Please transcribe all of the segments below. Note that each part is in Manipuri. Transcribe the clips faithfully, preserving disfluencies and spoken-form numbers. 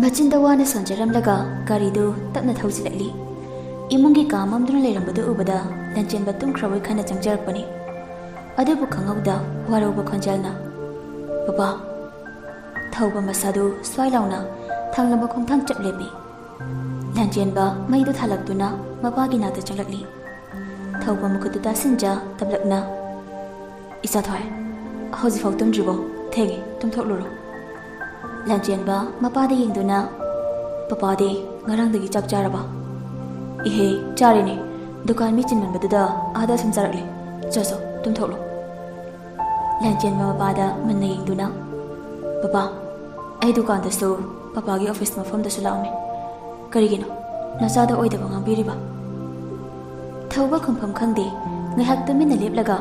ꯃꯆꯤꯟꯗ ꯋꯥꯅ ꯁꯣꯟꯖꯔꯝꯂꯒ ꯒꯥꯔꯤꯗꯨ ꯇꯞꯅ ꯊꯧꯖꯤꯜꯂꯛꯂꯤ꯫ ꯏꯃꯨꯡꯒꯤ ꯀꯥ ꯃꯝꯗꯨꯅ ꯂꯩꯔꯝꯕꯗꯨ ꯎꯕꯗ ꯂꯟꯆꯦꯟꯕ ꯇꯨꯝꯈ꯭ꯔꯕꯣꯏ ꯈꯟꯅ ꯆꯪꯖꯔꯛꯄꯅꯤ꯫ ꯑꯗꯨꯕꯨ ꯈꯪꯍꯧꯗ ꯋꯥꯔꯧꯕ ꯈꯣꯟꯖꯦꯜꯅ, "ꯕꯕꯥ!" ꯊꯧꯕ ꯃꯁꯥꯗꯨ ꯁ꯭ꯋꯥꯏ ꯂꯥꯎꯅ ꯊꯥꯡꯂꯝꯕ ꯈꯣꯡꯊꯥꯡ ꯆꯞ ꯂꯦꯞꯄꯤ꯫ ꯂꯟꯆꯦꯟꯕ ꯃꯩꯗꯨ ꯊꯥꯜꯂꯛꯇꯨꯅ ꯃꯄꯥꯒꯤ ꯅꯥꯛꯇ ꯆꯪꯂꯛꯂꯤ꯫ ꯊꯧꯕ ꯃꯈꯨꯠꯇꯨ ꯇꯥꯁꯤꯟꯖ ꯇꯞꯂꯞꯅ, "ꯏꯆꯥꯊꯣꯏ, ꯍꯧꯖꯤꯛꯐꯥꯎ ꯇꯨꯝꯗ꯭ꯔꯤꯕꯣ? ꯊꯦꯡꯉꯦ, ꯇꯨꯝꯊꯣꯛꯂꯨꯔꯣ꯫" ꯂꯟꯆꯦꯟꯕ ꯃꯄꯥꯗ ꯌꯦꯡꯗꯨꯅ, "ꯄꯄꯥꯗꯤ ꯉꯔꯥꯡꯗꯒꯤ ꯆꯥꯛ ꯆꯥꯔꯕ?" "ꯏꯍꯦ, ꯆꯥꯔꯦꯅꯦ꯫ ꯗꯨꯀꯥꯟ ꯃꯤ ꯆꯤꯟꯃꯟꯕꯗꯨꯗ ꯑꯥꯗ ꯁꯨꯝ ꯆꯥꯔꯛꯂꯦ꯫ ꯆꯣ, ꯆꯣ, ꯇꯨꯝꯊꯣꯛꯂꯣ꯫" ꯂꯟꯆꯦꯟꯕ ꯃꯄꯥꯗ ꯃꯨꯟꯅ ꯌꯦꯡꯗꯨꯅ, "ꯄꯄꯥ, ꯑꯩ ꯗꯨꯀꯥꯟꯗꯁꯨ, ꯄꯄꯥꯒꯤ ꯑꯣꯐꯤꯁ ꯃꯐꯝꯗꯁꯨ ꯂꯥꯛꯑꯝꯃꯤ꯫ ꯀꯔꯤꯒꯤꯅꯣ ꯅꯆꯥꯗ ꯑꯣꯏꯗꯕ ꯉꯥꯡꯕꯤꯔꯤꯕ?" ꯊꯧꯕ ꯈꯨꯝꯐꯝ ꯈꯪꯗꯦ꯫ ꯉꯥꯏꯍꯥꯛ ꯇꯨꯃꯤꯟꯅ ꯂꯦꯞꯂꯒ,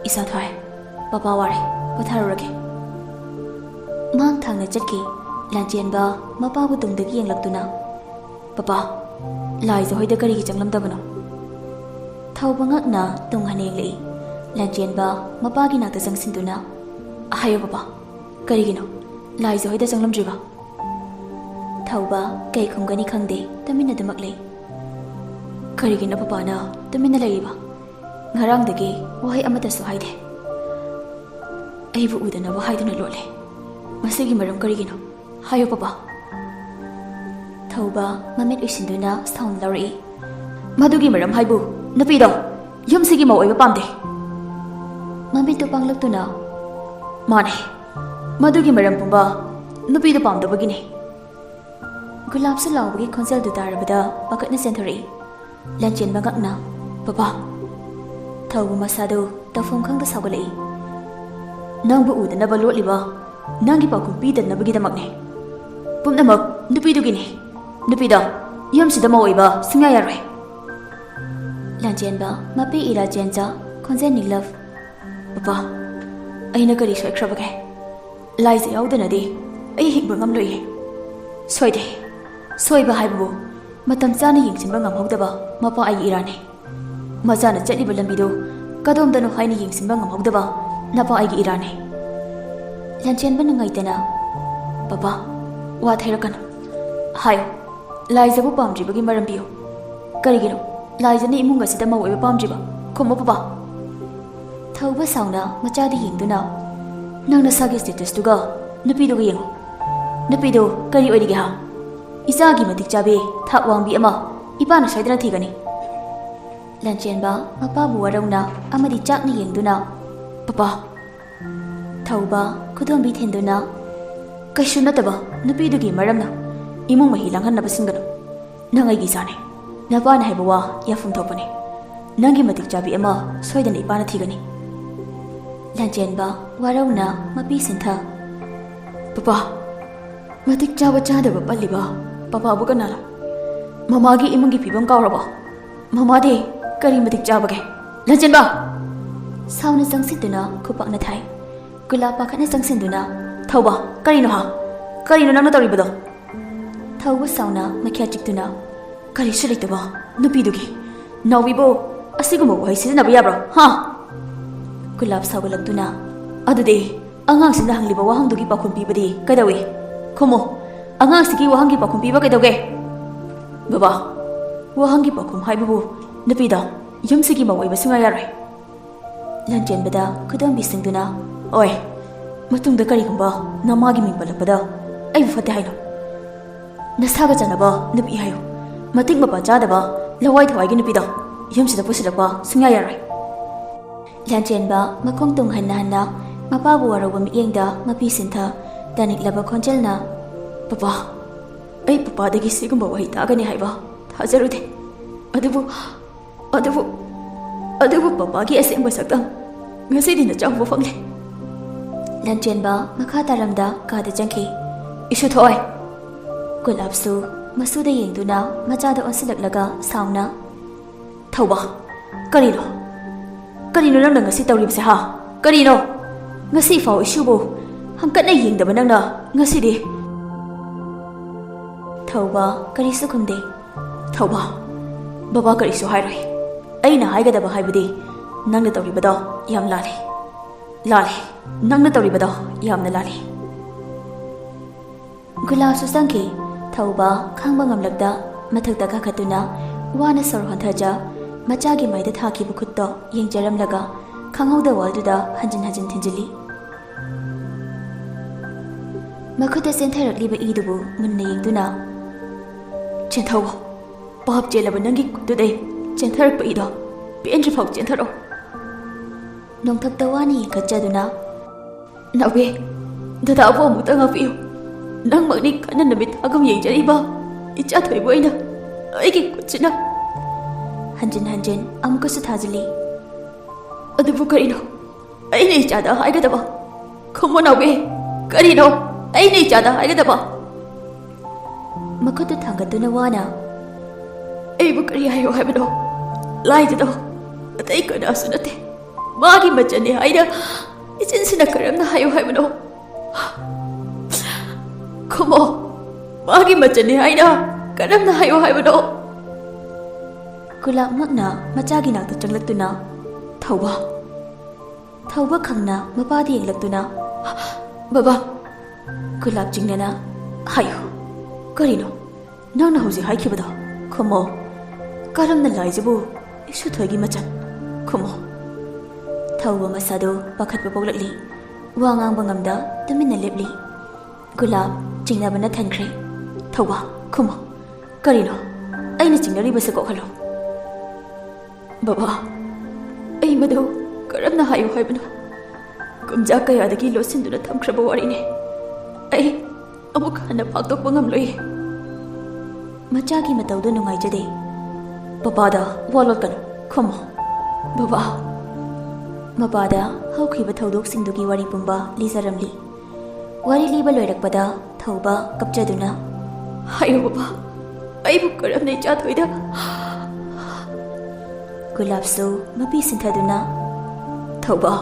"ꯏꯆꯥꯊꯣꯏ, ꯄꯄꯥ ꯋꯥꯔꯦ, ꯄꯣꯊꯥꯔꯨꯔꯒꯦ꯫" ꯃꯥꯡ ꯊꯥꯡꯅ ꯆꯠꯈꯤ꯫ ꯂꯟꯆꯦꯟꯕ ꯃꯄꯥꯕꯨ ꯇꯨꯡꯗꯒꯤ ꯌꯦꯡꯂꯛꯇꯨꯅ, "ꯄꯄꯥ, ꯂꯥꯏꯖ ꯍꯣꯏꯗ ꯀꯔꯤꯒꯤ ꯆꯪꯂꯝꯗꯕꯅꯣ?" ꯊꯧꯕ ꯉꯛꯅ ꯇꯨꯡ ꯍꯟꯅ ꯌꯦꯡꯂꯛꯏ꯫ ꯂꯟꯆꯦꯟꯕ ꯃꯄꯥꯒꯤ ꯅꯥꯛꯇ ꯆꯪꯁꯤꯟꯗꯨꯅ, "ꯍꯥꯏꯌꯣ ꯄꯄꯥ, ꯀꯔꯤꯒꯤꯅꯣ ꯂꯥꯏꯖ ꯍꯣꯏꯗ ꯆꯪꯂꯝꯗ꯭ꯔꯤꯕ?" ꯊꯧꯕ ꯀꯩ ꯈꯨꯝꯒꯅꯤ ꯈꯪꯗꯦ, ꯇꯨꯃꯤꯟꯅꯗꯨꯃꯛ ꯂꯩ꯫ "ꯀꯔꯤꯒꯤꯅꯣ ꯄꯄꯥꯅ ꯇꯨꯃꯤꯟꯅ ꯂꯩꯔꯤꯕ? ꯉꯔꯥꯡꯗꯒꯤ ꯋꯥꯍꯩ ꯑꯃꯠꯇꯁꯨ ꯍꯥꯏꯗꯦ꯫ ꯑꯩꯕꯨ ꯎꯗꯅꯕ ꯍꯥꯏꯗꯨꯅ ꯂꯣꯠꯂꯦ꯫ ꯃꯁꯤꯒꯤ ꯃꯔꯝ ꯀꯔꯤꯒꯤꯅꯣ? ꯍꯥꯏꯌꯨ ꯄꯄꯥ꯫" ꯊꯧꯕ ꯃꯃꯤꯠ ꯎꯏꯁꯤꯟꯗꯨꯅ ꯁꯥꯎꯅ ꯂꯧꯔꯛꯏ꯫ "ꯃꯗꯨꯒꯤ ꯃꯔꯝ ꯍꯥꯏꯕꯨ ꯅꯨꯄꯤꯗꯣ ꯌꯨꯝꯁꯤꯒꯤ ꯃꯧ ꯑꯣꯏꯕ ꯄꯥꯝꯗꯦ꯫" ꯃꯃꯤꯠꯇꯨ ꯄꯥꯡꯂꯛꯇꯨꯅ, "ꯃꯥꯅꯦ, ꯃꯗꯨꯒꯤ ꯃꯔꯝ ꯄꯨꯝꯕ ꯅꯨꯄꯤꯗꯣ ꯄꯥꯝꯗꯕꯒꯤꯅꯦ꯫" ꯒꯨꯂꯥꯞꯁꯨ ꯂꯥꯎꯕꯒꯤ ꯈꯣꯟꯖꯦꯜꯗꯨ ꯇꯥꯔꯕꯗ ꯄꯥꯈꯠꯅ ꯆꯦꯟꯊꯣꯔꯛꯏ꯫ ꯂꯟꯆꯦꯟꯕ ꯉꯛꯅ, "ꯄꯄꯥ!" ꯊꯧꯕ ꯃꯁꯥꯗꯨ ꯇꯧꯐꯝ ꯈꯪꯗ ꯁꯥꯎꯒꯠꯂꯛꯏ꯫ "ꯅꯪꯕꯨ ꯎꯗꯅꯕ ꯂꯣꯠꯂꯤꯕ ꯅꯪꯒꯤ ꯄꯥꯎꯈꯨꯝ ꯄꯤꯗꯅꯕꯒꯤꯗꯃꯛꯅꯦ꯫ ꯄꯨꯝꯅꯃꯛ ꯅꯨꯄꯤꯗꯨꯒꯤꯅꯦ꯫ ꯅꯨꯄꯤꯗ ꯌꯨꯝꯁꯤꯗ ꯃꯧ ꯑꯣꯏꯕ ꯁꯨꯡꯌꯥ ꯌꯥꯔꯣꯏ꯫" ꯂꯟꯆꯦꯟꯕ ꯃꯄꯤ ꯏꯔꯥ ꯆꯦꯟꯖ, ꯈꯣꯟꯖꯦꯜ ꯅꯤꯡꯂꯞ, "ꯄꯄꯥ, ꯑꯩꯅ ꯀꯔꯤ ꯁꯣꯏꯈ꯭ꯔꯕꯒꯦ? ꯂꯥꯏꯖ ꯌꯥꯎꯗꯅꯗꯤ ꯑꯩ ꯍꯤꯡꯕ ꯉꯝꯂꯣꯏꯌꯦ꯫" "ꯁꯣꯏꯗꯦ꯫ ꯁꯣꯏꯕ ꯍꯥꯏꯕꯕꯨ ꯃꯇꯝ ꯆꯥꯅ ꯌꯦꯡꯁꯤꯟꯕ ꯉꯝꯍꯧꯗꯕ ꯃꯄꯥ ꯑꯩꯒꯤ ꯏꯔꯥꯅꯤ꯫ ꯃꯆꯥꯅ ꯆꯠꯂꯤꯕ ꯂꯝꯕꯤꯗꯨ ꯀꯗꯣꯝꯗꯅꯣ ꯍꯥꯏꯅ ꯌꯦꯡꯁꯤꯟꯕ ꯉꯝꯍꯧꯗꯕ ꯅꯄꯥ ꯑꯩꯒꯤ ꯏꯔꯥꯅꯤ꯫" ꯂꯟꯆꯦꯟꯕ ꯅꯨꯡꯉꯥꯏꯇꯅ, "ꯄꯄꯥ, ꯋꯥ ꯊꯩꯔꯛꯀꯅꯨ꯫ ꯍꯥꯏꯌꯨ, ꯂꯥꯏꯖꯕꯨ ꯄꯥꯝꯗ꯭ꯔꯤꯕꯒꯤ ꯃꯔꯝ ꯄꯤꯌꯨ꯫ ꯀꯔꯤꯒꯤꯅꯣ ꯂꯥꯏꯖꯅ ꯏꯃꯨꯡ ꯑꯁꯤꯗ ꯃꯧ ꯑꯣꯏꯕ ꯄꯥꯝꯗ꯭ꯔꯤꯕ? ꯈꯨꯝꯃꯨ ꯄꯄꯥ꯫ ꯊꯧꯕ ꯁꯥꯎꯅ ꯃꯆꯥꯗ ꯌꯦꯡꯗꯨꯅ, "ꯅꯪ ꯅꯁꯥꯒꯤ statusꯇꯨꯒ ꯅꯨꯄꯤꯗꯨꯒ ꯌꯦꯡꯉꯨ꯫ ꯅꯨꯄꯤꯗꯨ ꯀꯔꯤ ꯑꯣꯏꯔꯤꯒꯦ ꯍꯥ? ꯏꯆꯥꯒꯤ ꯃꯇꯤꯛ ꯆꯥꯕꯤ ꯊꯥꯛ ꯋꯥꯡꯕꯤ ꯑꯃ ꯏꯄꯥꯅ ꯁꯣꯏꯗꯅ ꯊꯤꯒꯅꯤ꯫" ꯂꯥꯟꯆꯦꯟꯕ ꯃꯄꯥꯕꯨ ꯋꯥꯔꯧꯅ ꯑꯃꯗꯤ ꯆꯥꯛꯅ ꯌꯦꯡꯗꯨꯅ, "ꯄꯄꯥ꯫" ꯊꯧꯕ ꯈꯨꯗꯣꯝꯕꯤ ꯊꯤꯟꯗꯨꯅ, "ꯀꯩꯁꯨ ꯅꯠꯇꯕ ꯅꯨꯄꯤꯗꯨꯒꯤ ꯃꯔꯝꯅ ꯏꯃꯨꯡ ꯃꯍꯤ ꯂꯥꯡꯍꯟꯅꯕ ꯁꯤꯟꯒꯅꯨ꯫ ꯅꯪ ꯑꯩꯒꯤ ꯏꯆꯥꯅꯤ꯫ ꯅꯄꯥꯅ ꯍꯥꯏꯕ ꯋꯥ ꯌꯥꯐꯝ ꯊꯣꯛꯄꯅꯤ꯫ ꯅꯪꯒꯤ ꯃꯇꯤꯛ ꯆꯥꯕꯤ ꯑꯃ ꯁꯣꯏꯗꯅ ꯏꯄꯥꯅ ꯊꯤꯒꯅꯤ꯫" ꯂꯥꯟꯆꯦꯟꯕ ꯋꯥꯔꯧꯅ ꯃꯄꯤ ꯁꯤꯟꯊ, "ꯄꯄꯥ, ꯃꯇꯤꯛ ꯆꯥꯕ ꯆꯥꯗꯕ ꯄꯜꯂꯤꯕ ꯄꯄꯥꯕꯨ ꯀꯅꯥꯅꯣ? ꯃꯃꯥꯒꯤ ꯏꯃꯨꯡꯒꯤ ꯐꯤꯕꯝ ꯀꯥꯎꯔꯕꯣ? ꯃꯃꯥꯗꯤ ꯀꯔꯤ ꯃꯇꯤꯛ ꯆꯥꯕꯒꯦ?" ꯂꯥꯟꯆꯦꯟꯕ! ꯁꯥꯎꯅ ꯆꯪꯁꯤꯟꯗꯨꯅ ꯈꯨꯄꯥꯛꯅ ꯊꯥꯏ꯫ ꯒꯨꯂꯥꯞ ꯄꯥꯈꯠꯅ ꯆꯪꯁꯤꯟꯗꯨꯅ, "ꯊꯧꯕ, ꯀꯔꯤꯅꯣ ꯍꯥ? ꯀꯔꯤꯅꯣ ꯅꯪꯅ ꯇꯧꯔꯤꯕꯗꯣ?" ꯊꯧꯕ ꯁꯥꯎꯅ ꯃꯈ꯭ꯌꯥ ꯆꯤꯛꯇꯨꯅ, "ꯀꯔꯤꯁꯨ ꯂꯩꯇꯕ ꯅꯨꯄꯤꯗꯨꯒꯤ꯫ ꯅꯥꯎꯕꯤꯕꯨ ꯑꯁꯤꯒꯨꯝꯕ ꯋꯥꯍꯩ ꯁꯤꯖꯤꯟꯅꯕ ꯌꯥꯕ꯭ꯔꯣ ꯍꯥ?" ꯒꯨꯂꯥꯞ ꯁꯥꯎꯒꯠꯂꯛꯇꯨꯅ, "ꯑꯗꯨꯗꯤ ꯑꯉꯥꯡꯁꯤꯅ ꯍꯪꯂꯤꯕ ꯋꯥꯍꯪꯗꯨꯒꯤ ꯄꯥꯎꯈꯨꯝ ꯄꯤꯕꯗꯤ ꯀꯩꯗꯧꯏ? ꯈꯨꯝꯃꯨ, ꯑꯉꯥꯡꯁꯤꯒꯤ ꯋꯥꯍꯪꯒꯤ ꯄꯥꯎꯈꯨꯝ ꯄꯤꯕ ꯀꯩꯗꯧꯒꯦ?" "ꯕꯕꯥ, ꯋꯥꯍꯪꯒꯤ ꯄꯥꯎꯈꯨꯝ ꯍꯥꯏꯕꯕꯨ ꯅꯨꯄꯤꯗ ꯌꯨꯝꯁꯤꯒꯤ ꯃꯧ ꯑꯣꯏꯕ ꯁꯨꯡꯌꯥ ꯌꯥꯔꯣꯏ꯫" ꯂꯥꯟꯆꯦꯟꯕꯗ ꯈꯨꯗꯣꯝꯕꯤꯁꯤꯡꯗꯨꯅ, "ꯑꯣꯏ, ꯃꯇꯨꯡꯗ ꯀꯔꯤꯒꯨꯝꯕ ꯅꯃꯥꯒꯤ ꯃꯤꯡ ꯄꯜꯂꯛꯄꯗ ꯑꯩꯕꯨ ꯐꯠꯇꯦ ꯍꯥꯏꯅꯣ? ꯅꯁꯥꯒ ꯆꯥꯟꯅꯕ ꯅꯨꯄꯤ ꯍꯥꯏꯌꯨ꯫ ꯃꯇꯤꯛ ꯃꯄꯥ ꯆꯥꯗꯕ ꯂꯋꯥꯏ ꯊꯋꯥꯏꯒꯤ ꯅꯨꯄꯤꯗꯣ ꯌꯨꯝꯁꯤꯗ ꯄꯨꯁꯤꯜꯂꯛꯄ ꯁꯨꯡꯌꯥ ꯌꯥꯔꯣꯏ꯫" ꯂꯥꯟꯆꯦꯟꯕ ꯃꯈꯣꯡ ꯇꯨꯡ ꯍꯟꯅ ꯍꯟꯅ ꯃꯄꯥꯕꯨ ꯋꯥꯔꯧꯕ ꯃꯤꯠꯌꯦꯡꯗ ꯃꯄꯤ ꯁꯤꯟꯊ ꯇꯥꯅꯤꯡꯂꯕ ꯈꯣꯟꯖꯦꯜꯅ, "ꯄꯄꯥ, ꯑꯩ ꯄꯄꯥꯗꯒꯤ ꯁꯤꯒꯨꯝꯕ ꯋꯥꯍꯩ ꯇꯥꯒꯅꯤ ꯍꯥꯏꯕ ꯊꯥꯖꯔꯨꯗꯦ꯫ ꯑꯗꯨꯕꯨ, ꯑꯗꯨꯕꯨ, ꯑꯗꯨꯕꯨ ꯄꯄꯥꯒꯤ ꯑꯁꯦꯡꯕ ꯁꯛꯇꯝ ꯉꯁꯤꯗꯤ ꯅꯆꯥ ꯎꯕ ꯐꯪꯂꯦ꯫" ꯂꯥꯟꯆꯦꯟꯕ ꯃꯈꯥ ꯇꯥꯔꯝꯗ ꯀꯥꯗ ꯆꯪꯈꯤ꯫ "ꯏꯁꯨ ꯊꯣꯛꯑꯣꯏ꯫" ꯒꯨꯂꯥꯞꯁꯨ ꯃꯁꯨꯗ ꯌꯦꯡꯗꯨꯅ ꯃꯆꯥꯗ ꯑꯣꯟꯁꯤꯜꯂꯛꯂꯒ ꯁꯥꯎꯅ, "ꯊꯧꯕ, ꯀꯔꯤꯅꯣ? ꯀꯔꯤꯅꯣ ꯅꯪꯅ ꯉꯁꯤ ꯇꯧꯔꯤꯕꯁꯦ ꯍꯥ? ꯀꯔꯤꯅꯣ? ꯉꯁꯤ ꯐꯥꯎ ꯏꯁꯨꯕꯨ ꯍꯪꯀꯠꯅ ꯌꯦꯡꯗꯕ ꯅꯪꯅ ꯉꯁꯤꯗꯤ?" ꯊꯧꯕ ꯀꯔꯤꯁꯨ ꯈꯨꯝꯗꯦ꯫ "ꯊꯧꯕ, ꯕꯕꯥ ꯀꯔꯤꯁꯨ ꯍꯥꯏꯔꯣꯏ꯫ ꯑꯩꯅ ꯍꯥꯏꯒꯗꯕ ꯍꯥꯏꯕꯗꯤ ꯅꯪꯅ ꯇꯧꯔꯤꯕꯗꯣ ꯌꯥꯝ ꯂꯥꯜꯂꯦ꯫ ꯂꯥꯜꯂꯦ꯫ ꯅꯪꯅ ꯇꯧꯔꯤꯕꯗꯣ ꯌꯥꯝꯅ ꯂꯥꯜꯂꯦ꯫" ꯒꯨꯂꯥꯞꯁꯨ ꯆꯪꯈꯤ꯫ ꯊꯧꯕ ꯈꯥꯡꯕ ꯉꯝꯂꯛꯇ ꯃꯊꯛꯇ ꯀꯥꯈꯠꯇꯨꯅ ꯋꯥꯅ ꯁꯣꯔ ꯍꯣꯟꯊꯖ ꯃꯆꯥꯒꯤ ꯃꯥꯏꯗ ꯊꯥꯈꯤꯕ ꯈꯨꯠꯇꯣ ꯌꯦꯡꯖꯔꯝꯂꯒ ꯈꯪꯍꯧꯗ ꯋꯥꯜꯗꯨꯗ ꯍꯟꯖꯤꯟ ꯍꯟꯖꯤꯟ ꯊꯤꯟꯖꯤꯜꯂꯤ꯫ ꯃꯈꯨꯠꯇ ꯆꯦꯟꯊꯔꯛꯂꯤꯕ ꯏꯗꯨꯕꯨ ꯃꯨꯟꯅ ꯌꯦꯡꯗꯨꯅ, "ꯆꯦꯟꯊꯧꯑꯣ, ꯄꯥꯞ ꯆꯦꯜꯂꯕ ꯅꯪꯒꯤ ꯈꯨꯠꯇꯨꯗꯩ ꯆꯦꯟꯊꯔꯛꯄ ꯏꯗꯣ ꯄꯦꯟꯗ꯭ꯔꯤꯐꯥꯎ ꯆꯦꯟꯊꯔꯛꯑꯣ꯫" ꯅꯣꯡꯊꯛꯇ ꯋꯥꯅ ꯌꯦꯡꯈꯠꯆꯗꯨꯅ, "ꯅꯥꯎꯕꯤ, ꯗꯗꯥꯕꯨ ꯑꯃꯨꯛꯇ ꯉꯥꯛꯄꯤꯌꯨ꯫ ꯅꯪꯃꯛꯅꯤ ꯀꯟꯅ ꯅꯨꯃꯤꯠ ꯊꯥꯒꯨꯝ ꯌꯦꯡꯖꯔꯤꯕ ꯏꯆꯥ ꯊꯣꯏꯕꯨ ꯑꯩꯅ ꯑꯩꯒꯤ ꯈꯨꯠꯁꯤꯅ꯫" ꯍꯟꯖꯤꯟ ꯍꯟꯖꯤꯟ ꯑꯃꯨꯛꯀꯁꯨ ꯊꯥꯖꯤꯜꯂꯤ꯫ "ꯑꯗꯨꯕꯨ ꯀꯔꯤꯅꯣ? ꯑꯩꯅ ꯏꯆꯥꯗ ꯍꯥꯏꯒꯗꯕ꯫ ꯈꯨꯝꯃꯣ ꯅꯥꯎꯕꯤ, ꯀꯔꯤꯅꯣ ꯑꯩꯅ ꯏꯆꯥꯗ ꯍꯥꯏꯒꯗꯕ?" ꯃꯈꯨꯠꯇꯨ ꯊꯥꯡꯒꯠꯇꯨꯅ ꯋꯥꯅ, "ꯑꯩꯕꯨ ꯀꯔꯤ ꯍꯥꯏꯌꯣ ꯍꯥꯏꯕꯅꯣ? ꯂꯥꯏꯗꯨꯗꯣ ꯑꯇꯩ ꯀꯅꯥꯁꯨ ꯅꯠꯇꯦ꯫ ꯃꯥꯒꯤ ꯃꯆꯟꯅꯤ ꯍꯥꯏꯅ ꯏꯆꯤꯟꯁꯤꯅ ꯀꯔꯝꯅ ꯍꯥꯏꯌꯣ ꯍꯥꯏꯕꯅꯣ? ꯈꯨꯝꯃꯣ, ꯃꯥꯒꯤ ꯃꯆꯟꯅꯤ ꯍꯥꯏꯅ ꯀꯔꯝꯅ ꯍꯥꯏꯌꯣ ꯍꯥꯏꯕꯅꯣ?" ꯒꯨꯂꯥꯞꯃꯛꯅ ꯃꯆꯥꯒꯤ ꯅꯥꯛꯇ ꯆꯪꯂꯛꯇꯨꯅ, "ꯊꯧꯕ꯫" ꯊꯧꯕ ꯈꯪꯅ ꯃꯄꯥꯗ ꯌꯦꯡꯂꯛꯇꯨꯅ, "ꯕꯕꯥ!" ꯒꯨꯂꯥꯞ ꯆꯤꯡꯅꯅ, "ꯍꯥꯏꯌꯨ, ꯀꯔꯤꯅꯣ ꯅꯪꯅ ꯍꯧꯖꯤꯛ ꯍꯥꯏꯈꯤꯕꯗꯣ? ꯈꯨꯝꯃꯣ꯫ ꯀꯔꯝꯅ ꯂꯥꯏꯁꯤꯕꯨ ꯏꯁꯨ ꯊꯣꯏꯒꯤ ꯃꯆꯟ? ꯈꯨꯝꯃꯣ꯫" ꯊꯧꯕ ꯃꯁꯥꯗꯨ ꯄꯥꯈꯠꯄ ꯄꯣꯛꯂꯛꯂꯤ꯫ ꯋꯥ ꯉꯥꯡꯕ ꯉꯝꯗ ꯇꯨꯃꯤꯟꯅ ꯂꯦꯞꯂꯤ꯫ ꯒꯨꯂꯥꯞ ꯆꯤꯡꯅꯕꯅ ꯊꯟꯈ꯭ꯔꯦ꯫ "ꯊꯧꯕ, ꯈꯨꯝꯃꯣ꯫ ꯀꯔꯤꯅꯣ ꯑꯩꯅ ꯆꯤꯡꯅꯔꯤꯕꯁꯦ? ꯀꯣꯛꯍꯜꯂꯣ꯫" "ꯕꯕꯥ, ꯑꯩ ꯃꯗꯨ ꯀꯔꯝꯅ ꯍꯥꯏꯌꯨ ꯍꯥꯏꯕꯅꯣ? ꯀꯨꯝꯖꯥ ꯀꯌꯥꯗꯒꯤ ꯂꯣꯠꯁꯤꯟꯗꯨꯅ ꯊꯝꯈ꯭ꯔꯕ ꯋꯥꯔꯤꯅꯤ꯫ ꯑꯩ ꯑꯃꯨꯛ ꯍꯟꯅ ꯐꯥꯛꯇꯣꯛꯄ ꯉꯝꯂꯣꯏ꯫" ꯃꯆꯥꯒꯤ ꯃꯇꯧꯗꯨ ꯅꯨꯡꯉꯥꯏꯖꯗꯦ꯫ "ꯕꯕꯥꯗ ꯋꯥ ꯂꯣꯠꯀꯅꯨ, ꯈꯨꯝꯃꯣ꯫" "ꯕꯕꯥ꯫" ꯃꯄꯥꯗ ꯍꯧꯈꯤꯕ ꯊꯧꯗꯣꯛꯁꯤꯡꯗꯨꯒꯤ ꯋꯥꯔꯤ ꯄꯨꯝꯕ ꯂꯤꯖꯔꯝꯂꯤ꯫ ꯋꯥꯔꯤ ꯂꯤꯕ ꯂꯣꯏꯔꯛꯄꯗ ꯊꯧꯕ ꯀꯞꯆꯗꯨꯅ, "ꯍꯥꯏꯌꯨ ꯕꯕꯥ, ꯑꯩꯕꯨ ꯀꯔꯝꯅ ꯏꯆꯥ ꯊꯣꯏꯗ?" ꯒꯨꯂꯥꯞꯁꯨ ꯃꯄꯤ ꯁꯤꯟꯊꯗꯨꯅ, "ꯊꯧꯕ,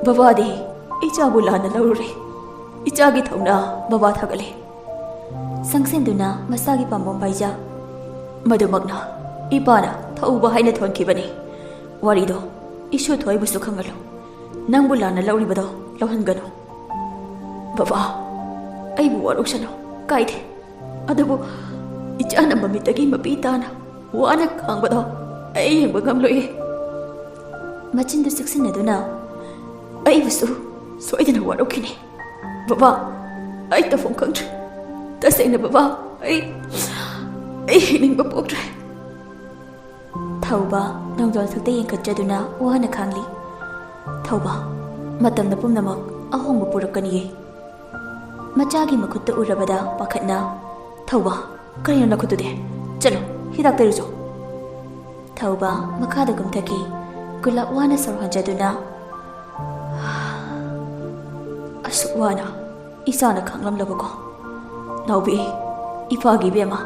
ꯕꯕꯥꯗꯤ ꯏꯆꯥꯕꯨ ꯂꯥꯟꯅ ꯂꯧꯔꯨꯔꯦ꯫ ꯏꯆꯥꯒꯤ ꯊꯧꯅꯥ ꯕꯕꯥ ꯊꯥꯒꯠꯂꯦ꯫" ꯆꯪꯁꯤꯟꯗꯨꯅ ꯃꯁꯥꯒꯤ ꯄꯥꯝꯕꯣꯝ ꯄꯥꯏꯖ, "ꯃꯗꯨꯃꯛꯅ ꯏꯄꯥꯅ ꯊꯧꯕ ꯍꯥꯏꯅ ꯊꯣꯟꯈꯤꯕꯅꯤ꯫ ꯋꯥꯔꯤꯗꯣ ꯏꯁꯨ ꯊꯣꯏꯕꯨꯁꯨ ꯈꯪꯍꯜꯂꯨ꯫ ꯅꯪꯕꯨ ꯂꯥꯟꯅ ꯂꯧꯔꯤꯕꯗꯣ ꯂꯧꯍꯟꯒꯅꯨ꯫" "ꯕꯕꯥ, ꯑꯩꯕꯨ ꯋꯥꯔꯧꯁꯅꯨ, ꯀꯥꯏꯗꯦ꯫ ꯑꯗꯨꯕꯨ ꯏꯆꯥꯅ ꯃꯃꯤꯠꯇꯒꯤ ꯃꯄꯤ ꯇꯥꯅ ꯋꯥꯅ ꯈꯥꯡꯕꯗꯣ ꯑꯩ ꯌꯦꯡꯕ ꯉꯝꯂꯣꯏꯌꯦ꯫ ꯃꯆꯤꯟꯗꯨ ꯆꯦꯛꯁꯤꯟꯅꯗꯨꯅ, "ꯑꯩꯕꯨꯁꯨ ꯁꯣꯏꯗꯅ ꯋꯥꯔꯧꯈꯤꯅꯤ ꯕꯕꯥ꯫ ꯑꯩ ꯇꯧꯐꯝ ꯈꯪꯗ꯭ꯔꯦ꯫ ꯇꯁꯦꯡꯅ ꯕꯕꯥ, ꯑꯩ, ꯑꯩ ꯍꯤꯡꯅꯤꯡꯕ ꯄꯣꯛꯇ꯭ꯔꯦ꯫" ꯊꯧꯕ ꯅꯣꯡꯖꯣꯜ ꯊꯛꯇ ꯌꯦꯡꯈꯠꯆꯗꯨꯅ ꯋꯥꯅ ꯈꯥꯡꯂꯤ꯫ "ꯊꯧꯕ, ꯃꯇꯝꯅ ꯄꯨꯝꯅꯃꯛ ꯑꯍꯣꯡꯕ ꯄꯨꯔꯛꯀꯅꯤꯌꯦ꯫" ꯃꯆꯥꯒꯤ ꯃꯈꯨꯠꯇ ꯎꯔꯕꯗ ꯄꯥꯈꯠꯅ, "ꯊꯧꯕ, ꯀꯔꯤꯅꯣ ꯅꯈꯨꯠꯇꯨꯗꯤ? ꯆꯠꯂꯣ, ꯍꯤꯗꯥꯛ ꯇꯩꯔꯨꯆꯣ꯫" ꯊꯧꯕ ꯃꯈꯥꯗ ꯀꯨꯝꯊꯈꯤ꯫ ꯒꯨꯂꯥꯞ ꯋꯥꯅ ꯁꯣꯔ ꯍꯣꯟꯖꯗꯨꯅ, "ꯑꯁꯨꯛ ꯋꯥꯅ ꯏꯆꯥꯅ ꯈꯥꯡꯂꯝꯂꯕꯀꯣ? ꯅꯥꯎꯕꯤ, ꯏꯄꯥꯒꯤ ꯏꯕꯦꯝꯃ,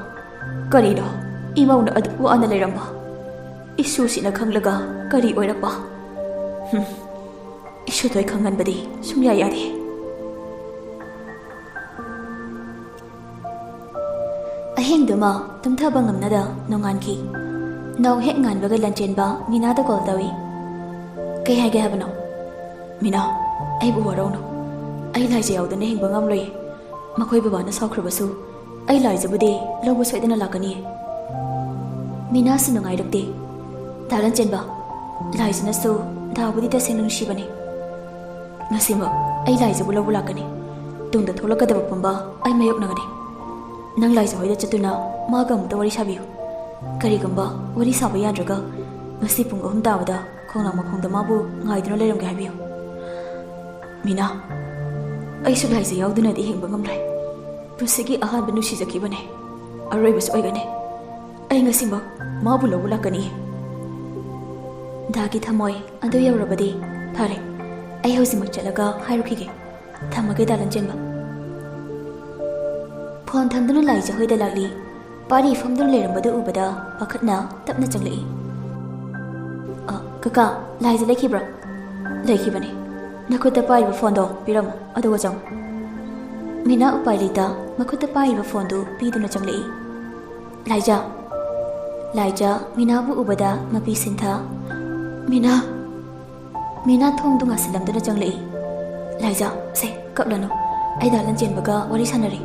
ꯀꯔꯤꯅꯣ ꯏꯃꯧꯅ ꯑꯗꯨꯛ ꯋꯥꯅ ꯂꯩꯔꯝꯕ? ꯏꯁꯨꯁꯤꯅ ꯈꯪꯂꯒ ꯀꯔꯤ ꯑꯣꯏꯔꯛꯄ? ꯍꯨꯝ, ꯏꯁꯨꯗꯣꯏ ꯈꯪꯍꯟꯕꯗꯤ ꯁꯨꯡꯌꯥ ꯌꯥꯗꯦ꯫" ꯑꯍꯤꯡꯗꯨꯃ ꯇꯨꯝꯊꯕ ꯉꯝꯅꯗ ꯅꯣꯡꯉꯥꯟꯈꯤ꯫ ꯅꯣꯡ ꯍꯦꯛ ꯉꯥꯟꯕꯒ ꯂꯟꯆꯦꯟꯕ ꯃꯤꯅꯥꯗ ꯀꯣꯜ ꯇꯧꯏ꯫ "ꯀꯩ ꯍꯥꯏꯒꯦ ꯍꯥꯏꯕꯅꯣ?" "ꯃꯤꯅꯥ, ꯑꯩꯕꯨ ꯋꯥꯔꯧꯅꯨ꯫ ꯑꯩ ꯂꯥꯏꯖ ꯌꯥꯎꯗꯅ ꯍꯤꯡꯕ ꯉꯝꯂꯣꯏꯌꯦ꯫ ꯃꯈꯣꯏ ꯕꯕꯥꯅ ꯁꯥꯎꯈ꯭ꯔꯕꯁꯨ ꯑꯩ ꯂꯥꯏꯖꯕꯨꯗꯤ ꯂꯧꯕ ꯁꯣꯏꯗꯅ ꯂꯥꯛꯀꯅꯤꯌꯦ꯫" ꯃꯤꯅꯥꯁꯨ ꯅꯨꯡꯉꯥꯏꯔꯛꯇꯦ꯫ "ꯗꯥ ꯂꯟꯆꯦꯟꯕ, ꯂꯥꯏꯖꯅꯁꯨ ꯗꯥꯕꯨꯗꯤ ꯇꯁꯦꯡꯅ ꯅꯨꯡꯁꯤꯕꯅꯤ꯫ ꯉꯁꯤꯃꯛ ꯑꯩ ꯂꯥꯏꯖꯕꯨ ꯂꯧꯕ ꯂꯥꯛꯀꯅꯤ꯫ ꯇꯨꯡꯗ ꯊꯣꯛꯂꯛꯀꯗꯕ ꯄꯨꯝꯕ ꯑꯩ ꯃꯥꯌꯣꯛꯅꯒꯅꯤ꯫ ꯅꯪ ꯂꯥꯏꯖ ꯍꯣꯏꯗ ꯆꯠꯇꯨꯅ ꯃꯥꯒ ꯑꯃꯨꯛꯇ ꯋꯥꯔꯤ ꯁꯥꯕꯤꯌꯨ꯫ ꯀꯔꯤꯒꯨꯝꯕ ꯋꯥꯔꯤ ꯁꯥꯕ ꯌꯥꯗ꯭ꯔꯒ ꯉꯁꯤ ꯄꯨꯡ ꯑꯍꯨꯝ ꯇꯥꯕꯗ ꯈꯣꯡꯅꯥꯡ ꯃꯈꯣꯡꯗ ꯃꯥꯕꯨ ꯉꯥꯏꯗꯨꯅ ꯂꯩꯔꯝꯒꯦ ꯍꯥꯏꯕꯤꯌꯨ꯫" "ꯃꯤꯅꯥ, ꯑꯩꯁꯨ ꯂꯥꯏꯖ ꯌꯥꯎꯗꯅꯗꯤ ꯍꯤꯡꯕ ꯉꯝꯂꯣꯏ꯫ ꯄꯨꯟꯁꯤꯒꯤ ꯑꯍꯥꯟꯕ ꯅꯨꯡꯁꯤꯖꯈꯤꯕꯅꯦ, ꯑꯔꯣꯏꯕꯁꯨ ꯑꯣꯏꯒꯅꯤ꯫ ꯑꯩ ꯉꯁꯤꯃꯛ ꯃꯥꯕꯨ ꯂꯧꯕ ꯂꯥꯛꯀꯅꯤ꯫" ꯗꯥꯒꯤ ꯊꯃꯣꯏ ꯑꯗꯨ ꯌꯧꯔꯕꯗꯤ ꯐꯔꯦ꯫ ꯑꯩ ꯍꯧꯖꯤꯛꯃꯛ ꯆꯠꯂꯒ ꯍꯥꯏꯔꯨꯈꯤꯒꯦ꯫ ꯊꯝꯃꯒꯦ, ꯗꯥ ꯂꯟꯆꯦꯟꯕ꯫ ꯐꯣꯟ ꯊꯝꯗꯨꯅ ꯂꯥꯏꯖ ꯍꯣꯏꯗ ꯂꯥꯛꯂꯤ꯫ ꯄꯥꯔꯤ ꯐꯝꯗꯨꯅ ꯂꯩꯔꯝꯕꯗꯨ ꯎꯕꯗ ꯄꯥꯈꯠꯅ ꯇꯞꯅ ꯆꯪꯂꯛꯏ꯫ "ꯑ, ꯀꯀꯥ, ꯂꯥꯏꯖ ꯂꯩꯈꯤꯕ꯭ꯔꯣ?" "ꯂꯩꯈꯤꯕꯅꯤ꯫ ꯅꯈꯨꯠꯇ ꯄꯥꯏꯔꯤꯕ ꯐꯣꯟꯗꯣ ꯄꯤꯔꯝꯃꯨ, ꯑꯗꯨꯒ ꯆꯪꯉꯨ꯫" ꯃꯤꯅꯥ ꯎꯄꯥꯏ ꯂꯩꯇ ꯃꯈꯨꯠꯇ ꯄꯥꯏꯔꯤꯕ ꯐꯣꯟꯗꯨ ꯄꯤꯗꯨꯅ ꯆꯪꯂꯛꯏ꯫ "ꯂꯥꯏꯖ, ꯂꯥꯏꯖ, ꯃꯤꯅꯥꯕꯨ ꯎꯕꯗ ꯃꯄꯤ ꯁꯤꯟꯊ꯫" "ꯃꯤꯅꯥ!" ꯃꯤꯅꯥ ꯊꯣꯡꯗꯨ ꯉꯥꯁꯤꯜꯂꯝꯗꯨꯅ ꯆꯪꯂꯛꯏ꯫ "ꯂꯥꯏꯖ, ꯁꯦ, ꯀꯞꯂꯅꯨ꯫ ꯑꯩ ꯗꯥ ꯂꯟꯆꯦꯟꯕꯒ ꯋꯥꯔꯤ ꯁꯥꯟꯅꯔꯤ꯫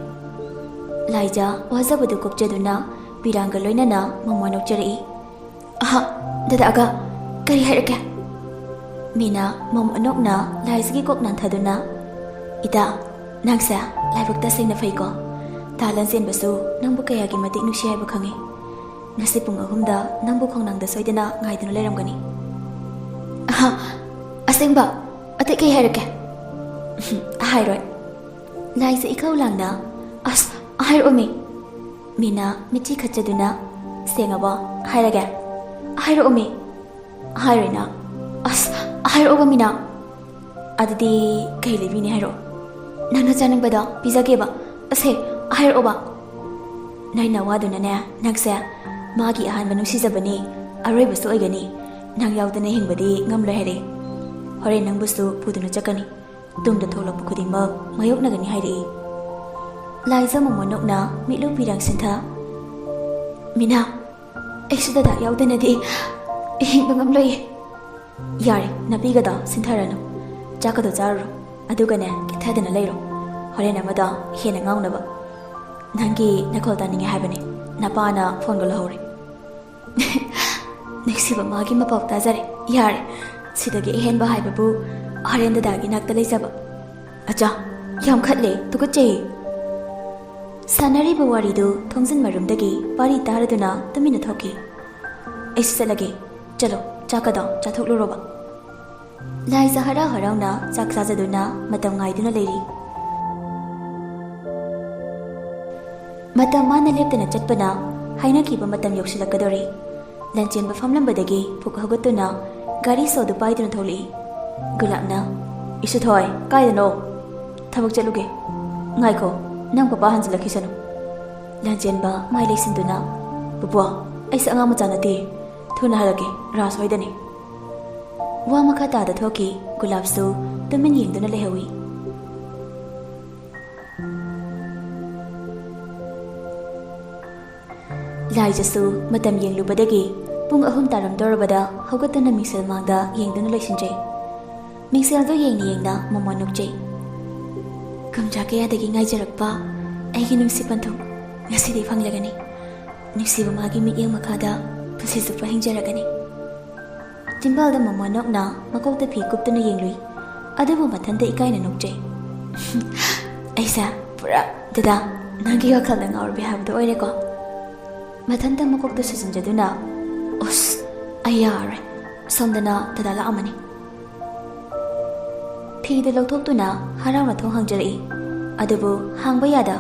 ꯂꯥꯏꯖ ꯋꯥꯖꯕꯗꯨ ꯀꯣꯛꯆꯗꯨꯅ ꯄꯤꯔꯥꯡꯒ ꯂꯣꯏꯅꯅ ꯃꯃꯣꯟ ꯅꯣꯛꯆꯔꯛꯏ꯫ ꯑꯍꯥ, ꯗꯗꯥꯒ ꯀꯔꯤ ꯍꯥꯏꯔꯛꯀꯦ? ꯃꯤꯅꯥ ꯃꯃꯣꯟ ꯅꯣꯛꯅ ꯂꯥꯏꯖꯒꯤ ꯀꯣꯛ ꯅꯥꯟꯊꯗꯨꯅ, "ꯏꯇꯥ, ꯅꯪꯁꯦ ꯂꯥꯏꯕꯛ ꯇꯁꯦꯡꯅ ꯐꯩꯀꯣ꯫ ꯗꯥ ꯂꯟꯆꯦꯟꯕꯁꯨ ꯅꯪꯕꯨ ꯀꯌꯥꯒꯤ ꯃꯇꯤꯛ ꯅꯨꯡꯁꯤ ꯍꯥꯏꯕ ꯈꯪꯉꯤ꯫ ꯉꯁꯤ ꯄꯨꯡ ꯑꯍꯨꯝꯗ ꯅꯪꯕꯨ ꯈꯣꯡꯅꯥꯡꯗ ꯁꯣꯏꯗꯅ ꯉꯥꯏꯗꯨꯅ ꯂꯩꯔꯝꯒꯅꯤ꯫" "ꯑꯍꯥ, ꯑꯁꯦꯡꯕ? ꯑꯇꯩ ꯀꯩ ꯍꯥꯏꯔꯛꯀꯦ?" "ꯍꯥꯏꯔꯣꯏ꯫" ꯂꯥꯏꯖ ꯏꯈꯧ ꯂꯥꯡꯅ, "ꯑꯁ, ꯍꯥꯏꯔꯛꯑꯣꯃꯤ꯫" ꯃꯤꯅꯥ ꯃꯤꯠꯆꯤ ꯈꯠꯆꯗꯨꯅ, "ꯁꯦꯡꯉꯕꯣ? ꯍꯥꯏꯔꯒꯦ?" "ꯍꯥꯏꯔꯛꯑꯣꯃꯤ꯫" "ꯍꯥꯏꯔꯣꯏꯅ꯫" "ꯑꯁ, ꯍꯥꯏꯔꯛꯑꯣꯕ ꯃꯤꯅꯥ꯫" "ꯑꯗꯨꯗꯤ ꯀꯩ ꯂꯩꯕꯤꯅꯤ ꯍꯥꯏꯔꯛꯑꯣ꯫ ꯅꯪꯅ ꯆꯥꯅꯤꯡꯕꯗꯣ ꯄꯤꯖꯒꯦꯕ꯫ ꯑꯁꯦ, ꯍꯥꯏꯔꯛꯑꯣꯕ꯫" ꯅꯣꯏ ꯅꯋꯥꯗꯨꯅꯅꯦ, ꯅꯪꯁꯦ ꯃꯥꯒꯤ ꯑꯍꯥꯟꯕ ꯅꯨꯡꯁꯤꯖꯕꯅꯤ, ꯑꯔꯣꯏꯕꯁꯨ ꯑꯣꯏꯒꯅꯤ, ꯅꯪ ꯌꯥꯎꯗꯅ ꯍꯤꯡꯕꯗꯤ ꯉꯝꯂꯣꯏ ꯍꯥꯏꯔꯦ꯫ ꯍꯣꯔꯦꯟ ꯅꯪꯕꯨꯁꯨ ꯄꯨꯗꯨꯅ ꯆꯠꯀꯅꯤ꯫ ꯇꯨꯡꯗ ꯊꯣꯛꯂꯛꯄ ꯈꯨꯗꯤꯡꯃꯛ ꯃꯥꯌꯣꯛꯅꯒꯅꯤ ꯍꯥꯏꯔꯛꯏ꯫ ꯂꯥꯏꯖ ꯃꯃꯣꯟ ꯅꯣꯛꯅ ꯃꯤꯠꯂꯨ ꯄꯤꯔꯥꯡ ꯁꯤꯟꯊ, "ꯃꯤꯅꯥ, ꯑꯩꯁꯨ ꯗꯗꯥ ꯌꯥꯎꯗꯅꯗꯤ ꯍꯤꯡꯕ ꯉꯝꯂꯣꯏꯌꯦ꯫" "ꯌꯥꯔꯦ, ꯅꯥꯄꯤꯒꯗꯣ ꯁꯤꯟꯊꯔꯅꯨ꯫ ꯆꯥꯛꯀꯗꯣ ꯆꯥꯔꯨꯔꯣ꯫ ꯑꯗꯨꯒꯅꯦ, ꯀꯤꯊꯗꯅ ꯂꯩꯔꯣ꯫ ꯍꯣꯔꯦꯟ ꯑꯃꯗꯣ ꯍꯦꯟꯅ ꯉꯥꯎꯅꯕ꯫ ꯅꯪꯒꯤ ꯅꯈꯣꯜ ꯇꯥꯅꯤꯡꯉꯦ ꯍꯥꯏꯕꯅꯦ꯫ ꯅꯄꯥꯅ ꯐꯣꯟꯒ ꯂꯧꯍꯧꯔꯦ꯫" "ꯅꯨꯡꯁꯤꯕ ꯃꯥꯒꯤ ꯃꯄꯥꯎ ꯇꯥꯖꯔꯦ꯫ ꯌꯥꯔꯦ, ꯁꯤꯗꯒꯤ ꯑꯍꯦꯟꯕ ꯍꯥꯏꯕꯕꯨ ꯍꯣꯔꯦꯟ ꯗꯗꯥꯒꯤ ꯅꯥꯛꯇ ꯂꯩꯖꯕ꯫" "ꯑꯆꯥ, ꯌꯥꯝ ꯈꯠꯂꯦ, ꯇꯨꯀꯠꯆꯩ꯫" ꯁꯥꯟꯅꯔꯤꯕ ꯋꯥꯔꯤꯗꯨ ꯊꯣꯡꯖꯤꯟ ꯃꯔꯨꯝꯗꯒꯤ ꯄꯥꯔꯤ ꯇꯥꯔꯗꯨꯅ ꯇꯨꯃꯤꯟꯅ ꯊꯣꯛꯈꯤ꯫ "ꯑꯩꯁꯨ ꯆꯠꯂꯒꯦ꯫ ꯆꯠꯂꯣ, ꯆꯥꯛꯀꯗꯣ ꯆꯥꯊꯣꯛꯂꯨꯔꯣꯕ꯫" ꯂꯥꯏꯖ ꯍꯔꯥꯎ ꯍꯔꯥꯎꯅ ꯆꯥꯛ ꯆꯥꯖꯗꯨꯅ ꯃꯇꯝ ꯉꯥꯏꯗꯨꯅ ꯂꯩꯔꯤ꯫ ꯃꯇꯝ ꯃꯥꯅ ꯂꯦꯞꯇꯅ ꯆꯠꯄꯅ ꯍꯥꯏꯅꯈꯤꯕ ꯃꯇꯝ ꯌꯧꯁꯤꯜꯂꯛꯀꯗꯧꯔꯦ꯫ ꯂꯟꯆꯦꯟꯕ ꯐꯝꯂꯝꯕꯗꯒꯤ ꯐꯨꯛ ꯍꯧꯒꯠꯇꯨꯅ ꯒꯥꯔꯤ ꯁꯣꯗꯨ ꯄꯥꯏꯗꯨꯅ ꯊꯣꯛꯂꯛꯏ꯫ ꯒꯨꯂꯥꯞꯅ, "ꯏꯁꯨꯊꯣꯏ, ꯀꯥꯏꯗꯅꯣ?" "ꯊꯕꯛ ꯆꯠꯂꯨꯒꯦ꯫" "ꯉꯥꯏꯈꯣ, ꯅꯪ ꯄꯄꯥ ꯍꯟꯖꯤꯜꯂꯛꯈꯤꯁꯅꯨ꯫" ꯂꯟꯆꯦꯟꯕ ꯃꯥꯏ ꯂꯩꯁꯤꯟꯗꯨꯅ, "ꯄꯨꯄꯨ, ꯑꯩꯁꯦ ꯑꯉꯥꯡ ꯃꯆꯥ ꯅꯠꯇꯦ꯫ ꯊꯨꯅ ꯍꯜꯂꯛꯀꯦ, ꯔꯥꯁ ꯍꯣꯏꯗꯅꯤ꯫" ꯋꯥ ꯃꯈꯥ ꯇꯥꯗ ꯊꯣꯛꯈꯤ꯫ ꯒꯨꯂꯥꯞꯁꯨ ꯇꯨꯃꯤꯟ ꯌꯦꯡꯗꯨꯅ ꯂꯩꯍꯧꯏ꯫ ꯂꯥꯏꯖꯁꯨ ꯃꯇꯝ ꯌꯦꯡꯂꯨꯕꯗꯒꯤ ꯄꯨꯡ ꯑꯍꯨꯝ ꯇꯥꯔꯝꯗꯧꯔꯕꯗ ꯍꯧꯒꯠꯇꯨꯅ ꯃꯤꯡꯁꯦꯜ ꯃꯥꯡꯗ ꯌꯦꯡꯗꯨꯅ ꯂꯩꯁꯤꯟꯖꯩ꯫ ꯃꯤꯡꯁꯦꯜꯗꯨ ꯌꯦꯡꯅ ꯌꯦꯡꯅ ꯃꯃꯣꯟ ꯅꯣꯛꯆꯩ꯫ ꯇꯝꯖꯥ ꯀꯌꯥꯗꯒꯤ ꯉꯥꯏꯖꯔꯛꯄ ꯑꯩꯒꯤ ꯅꯨꯡꯁꯤ ꯄꯟꯊꯨꯡ ꯉꯁꯤꯗꯤ ꯐꯪꯂꯒꯅꯤ꯫ ꯅꯨꯡꯁꯤꯕ ꯃꯥꯒꯤ ꯃꯤꯠꯌꯦꯡ ꯃꯈꯥꯗ ꯄꯨꯟꯁꯤ ꯆꯨꯞꯄ ꯍꯤꯡꯖꯔꯒꯅꯤ꯫ ꯆꯤꯝꯕꯥꯜꯗ ꯃꯃꯥ ꯅꯣꯛꯅ ꯃꯀꯣꯛꯇ ꯐꯤ ꯀꯨꯞꯇꯨꯅ ꯌꯦꯡꯂꯨꯏ꯫ ꯑꯗꯨꯕꯨ ꯃꯊꯟꯇ ꯏꯀꯥꯏꯅ ꯅꯣꯛꯆꯩ꯫ ꯑꯩꯁꯦ ꯄꯨꯔꯥ ꯗꯗꯥ, ꯅꯪꯒꯤ ꯋꯥꯈꯜꯗ ꯉꯥꯎꯔꯕꯤ ꯍꯥꯏꯕꯗꯣ ꯑꯣꯏꯔꯦꯀꯣ꯫ ꯃꯊꯟꯇ ꯃꯀꯣꯛꯇ ꯁꯨꯖꯤꯟꯖꯗꯨꯅ, "ꯑꯁ, ꯑꯩ ꯌꯥꯔꯣꯏ꯫ ꯁꯣꯝꯗꯅ ꯗꯗꯥ ꯂꯥꯛꯑꯝꯃꯅꯤ꯫" ꯐꯤꯗꯨ ꯂꯧꯊꯣꯛꯇꯨꯅ ꯍꯔꯥꯎꯅ ꯊꯣꯡ ꯍꯥꯡꯖꯔꯛꯏ꯫ ꯑꯗꯨꯕꯨ ꯍꯥꯡꯕ ꯌꯥꯗ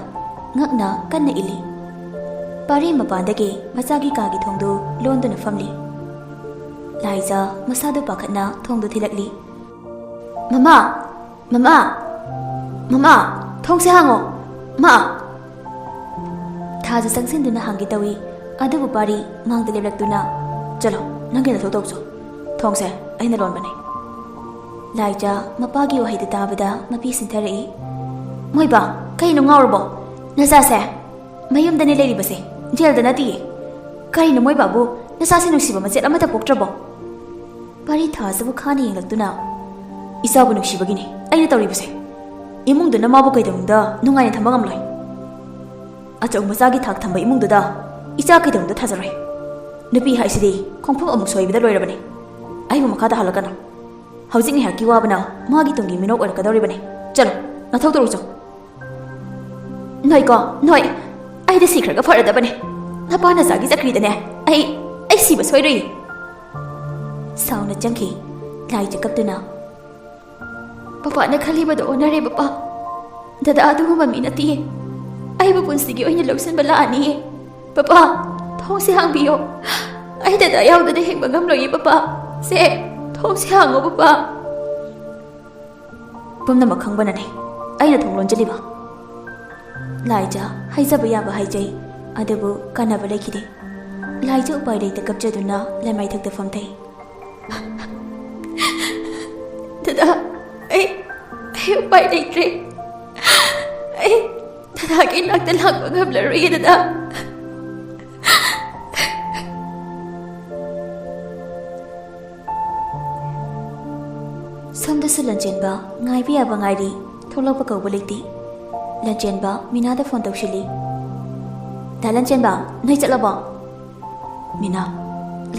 ꯉꯛꯅ ꯀꯟꯅ ꯏꯜꯂꯤ꯫ ꯄꯥꯔꯤ ꯃꯄꯥꯟꯗꯒꯤ ꯃꯆꯥꯒꯤ ꯀꯥꯒꯤ ꯊꯣꯡꯗꯨ ꯂꯣꯟꯗꯨꯅ ꯐꯝꯂꯤ꯫ ꯂꯥꯏꯖꯥ ꯃꯁꯥꯗꯨ ꯄꯥꯈꯠꯅ ꯊꯣꯡꯗꯨ ꯊꯤꯜꯂꯛꯂꯤ꯫ "ꯃꯃꯥ! ꯃꯃꯥ! ꯃꯃꯥ! ꯊꯣꯡꯁꯦ ꯍꯥꯡꯉꯣ! ꯃꯥ!" ꯊꯥꯖ ꯆꯪꯁꯤꯟꯗꯨꯅ ꯍꯪꯒꯦ ꯇꯧꯏ, ꯑꯗꯨꯕꯨ ꯄꯥꯔꯤ ꯃꯥꯡꯗ ꯂꯦꯞꯂꯛꯇꯨꯅ, "ꯆꯠꯂꯣ, ꯅꯪꯒꯤ ꯅꯊꯧ ꯇꯧꯆꯣ꯫ ꯊꯣꯡꯁꯦ ꯑꯩꯅ ꯂꯣꯟꯕꯅꯦ꯫" ꯂꯥꯏꯖꯥ ꯃꯄꯥꯒꯤ ꯋꯥꯍꯩꯗꯨ ꯇꯥꯕꯗ ꯃꯄꯤ ꯁꯤꯟꯊꯔꯛꯏ꯫ "ꯃꯣꯏꯕꯥ, ꯀꯩꯅꯣ ꯉꯥꯎꯔꯕꯣ? ꯅꯆꯥꯁꯦ ꯃꯌꯨꯝꯗꯅꯦ ꯂꯩꯔꯤꯕꯁꯦ, ꯖꯦꯜꯗ ꯅꯠꯇꯤꯌꯦ꯫ ꯀꯔꯤꯅꯣ ꯃꯣꯏꯕꯥꯕꯨ, ꯅꯆꯥꯁꯦ ꯅꯨꯡꯁꯤꯕ ꯃꯆꯦꯠ ꯑꯃꯠꯇ ꯄꯣꯛꯇ꯭ꯔꯕꯣ?" ꯄꯥꯔꯤ ꯊꯥꯖꯕꯨ ꯈꯥꯅ ꯌꯦꯡꯂꯛꯇꯨꯅ, "ꯏꯆꯥꯕꯨ ꯅꯨꯡꯁꯤꯕꯒꯤꯅꯤ ꯑꯩꯅ ꯇꯧꯔꯤꯕꯁꯦ꯫ ꯏꯃꯨꯡꯗꯨꯅ ꯃꯥꯕꯨ ꯀꯩꯗꯧꯅꯨꯡꯗ ꯅꯨꯡꯉꯥꯏꯅ ꯊꯝꯕ ꯉꯝꯂꯣꯏ꯫ ꯑꯆꯧ ꯃꯆꯥꯒꯤ ꯊꯥꯛ ꯊꯝꯕ ꯏꯃꯨꯡꯗꯨꯗ ꯏꯆꯥ ꯀꯩꯗꯧꯅꯨꯡꯗ ꯊꯥꯖꯔꯣꯏ꯫ ꯅꯨꯄꯤ ꯍꯥꯏꯁꯤꯗꯤ ꯈꯣꯡꯐꯝ ꯑꯃꯨꯛ ꯁꯣꯏꯕꯗ ꯂꯣꯏꯔꯕꯅꯤ꯫ ꯑꯩꯕꯨ ꯃꯈꯥ ꯇꯥꯍꯜꯂꯛꯀꯅꯨ꯫ ꯍꯧꯖꯤꯛ ꯉꯥꯏꯍꯥꯛꯀꯤ ꯋꯥꯕꯅ ꯃꯥꯒꯤ ꯇꯨꯡꯒꯤ ꯃꯤꯅꯣꯛ ꯑꯣꯏꯔꯛꯀꯗꯧꯔꯤꯕꯅꯤ꯫ ꯆꯠꯂꯣ, ꯅꯊꯧ ꯇꯧꯔꯨꯆꯣ꯫" "ꯅꯣꯏꯀꯣ, ꯅꯣꯏ꯫ ꯑꯩꯗꯤ ꯁꯤꯈ꯭ꯔꯒ ꯐꯔꯗꯕꯅꯦ꯫ ꯅꯄꯥ ꯅꯆꯥꯒꯤ ꯆꯀ꯭ꯔꯤꯗꯅꯦ ꯑꯩ, ꯑꯩ ꯁꯤꯕ ꯁꯣꯏꯔꯣꯏꯌꯦ꯫" ꯁꯥꯎꯅ ꯆꯪꯈꯤ ꯂꯥꯏꯖ ꯀꯞꯇꯨꯅ꯫ "ꯄꯄꯥꯅ ꯈꯜꯂꯤꯕꯗꯣ ꯑꯣꯟꯅꯔꯦ, ꯄꯄꯥ꯫ ꯗꯗꯥ ꯑꯗꯨꯒꯨꯝꯕ ꯃꯤ ꯅꯠꯇꯤꯌꯦ꯫ ꯑꯩꯕꯨ ꯄꯨꯟꯁꯤꯒꯤ ꯑꯣꯏꯅ ꯂꯧꯁꯤꯟꯕ ꯂꯥꯛꯑꯅꯤꯌꯦ꯫ ꯄꯄꯥ, ꯊꯣꯡꯁꯦ ꯍꯥꯡꯕꯤꯌꯣ꯫ ꯑꯩ ꯗꯗꯥ ꯌꯥꯎꯗꯅ ꯍꯤꯡꯕ ꯉꯝꯂꯣꯏꯌꯦ, ꯄꯄꯥ꯫ ꯁꯦ, ꯊꯣꯡꯁꯦ ꯍꯥꯡꯉꯣ, ꯄꯄꯥ꯫" "ꯄꯨꯝꯅꯃꯛ ꯈꯪꯕꯅꯅꯦ ꯑꯩꯅ ꯊꯣꯡ ꯂꯣꯟꯖꯤꯜꯂꯤꯕ꯫" ꯂꯥꯏꯖ ꯍꯥꯏꯖꯕ ꯌꯥꯕ ꯍꯥꯏꯖꯩ, ꯑꯗꯨꯕꯨ ꯀꯥꯟꯅꯕ ꯂꯩꯈꯤꯗꯦ꯫ ꯂꯥꯏꯖ ꯎꯄꯥꯏ ꯂꯩꯇ ꯀꯞꯆꯗꯨꯅ ꯂꯩꯃꯥꯏꯊꯛꯇ ꯐꯝꯊꯩ꯫ "ꯗꯗꯥ, ꯑꯩ, ꯑꯩ ꯎꯄꯥꯏ ꯂꯩꯇ꯭ꯔꯦ꯫ ꯑꯩ ꯗꯗꯥꯒꯤ ꯏꯅꯥꯛꯇ ꯂꯥꯛꯄ ꯉꯝꯂꯔꯣꯏꯌꯦ, ꯗꯗꯥ꯫" ꯁꯣꯝꯗꯁꯨ ꯂꯟꯆꯦꯟꯕ ꯉꯥꯏꯕ ꯌꯥꯕ ꯉꯥꯏꯔꯤ꯫ ꯊꯣꯛꯂꯛꯄ ꯀꯧꯕ ꯂꯩꯇꯦ꯫ ꯂꯟꯆꯦꯟꯕ ꯃꯤꯅꯥꯗ ꯐꯣꯟ ꯇꯧꯁꯤꯜꯂꯤ꯫ "ꯗꯥ ꯂꯟꯆꯦꯟꯕ, ꯅꯣꯏ ꯆꯠꯂꯕꯣ?" "ꯃꯤꯅꯥ,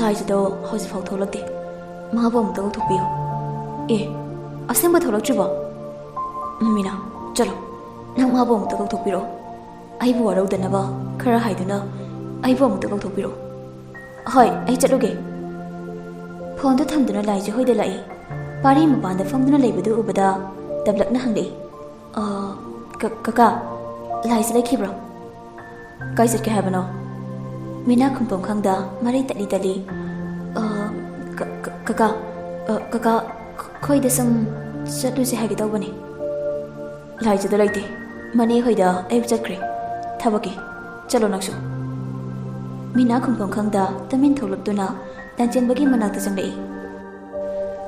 ꯂꯥꯏꯖꯗꯣ ꯍꯧꯖꯤꯛꯐꯥꯎ ꯊꯣꯛꯂꯛꯇꯦ꯫ ꯃꯥꯕꯨ ꯑꯃꯨꯛꯇ ꯀꯧꯊꯣꯛꯄꯤꯌꯨ꯫" "ꯑꯦ, ꯑꯁꯦꯡꯕ ꯊꯣꯛꯂꯛꯇ꯭ꯔꯤꯕꯣ?" "ꯎꯝ, ꯃꯤꯅꯥ, ꯆꯠꯂꯣ꯫ ꯅꯪ ꯃꯥꯕꯨ ꯑꯃꯨꯛꯇ ꯀꯧꯊꯣꯛꯄꯤꯔꯛꯑꯣ꯫ ꯑꯩꯕꯨ ꯋꯥꯔꯧꯗꯅꯕ ꯈꯔ ꯍꯥꯏꯗꯨꯅ ꯑꯩꯕꯨ ꯑꯃꯨꯛꯇ ꯀꯧꯊꯣꯛꯄꯤꯔꯛꯑꯣ꯫" "ꯍꯣꯏ, ꯑꯩ ꯆꯠꯂꯨꯒꯦ꯫" ꯐꯣꯟꯗꯨ ꯊꯝꯗꯨꯅ ꯂꯥꯏꯖ ꯍꯣꯏꯗ ꯂꯥꯛꯏ꯫ ꯄꯥꯔꯤ ꯃꯄꯥꯟꯗ ꯐꯝꯗꯨꯅ ꯂꯩꯕꯗꯨ ꯎꯕꯗ ꯇꯞꯂꯛꯅ ꯍꯪꯂꯛꯏ꯫ "ꯑ, ꯀ-, ꯀꯀꯥ, ꯂꯥꯏꯖ ꯂꯩꯈꯤꯕ꯭ꯔꯣ?" "ꯀꯥꯏ ꯆꯠꯀꯦ ꯍꯥꯏꯕꯅꯣ?" ꯃꯤꯅꯥ ꯈꯨꯝꯐꯝ ꯈꯪꯗ ꯃꯔꯩ ꯇꯠꯂꯤ ꯇꯠꯂꯤ꯫ "ꯑ, ꯀ-, ꯀ-, ꯀꯀꯥ, ꯑ, ꯀꯀꯥ, ꯈꯣꯏꯗ ꯁꯨꯝ ꯆꯠꯂꯨꯁꯦ ꯍꯥꯏꯒꯦ ꯇꯧꯕꯅꯤ꯫" "ꯂꯥꯏꯖꯗꯣ ꯂꯩꯇꯦ꯫ ꯃꯅꯦ ꯍꯣꯏꯗ ꯑꯌꯨꯛ ꯆꯠꯈ꯭ꯔꯦ꯫ ꯊꯕꯛꯀꯤ꯫ ꯆꯠꯂꯣ ꯅꯪꯁꯨ꯫" ꯃꯤꯅꯥ ꯈꯨꯝꯐꯝ ꯈꯪꯗ ꯇꯨꯃꯤꯟ ꯊꯣꯛꯂꯛꯇꯨꯅ ꯂꯟꯆꯦꯟꯕꯒꯤ ꯃꯅꯥꯛꯇ ꯆꯪꯂꯛꯏ꯫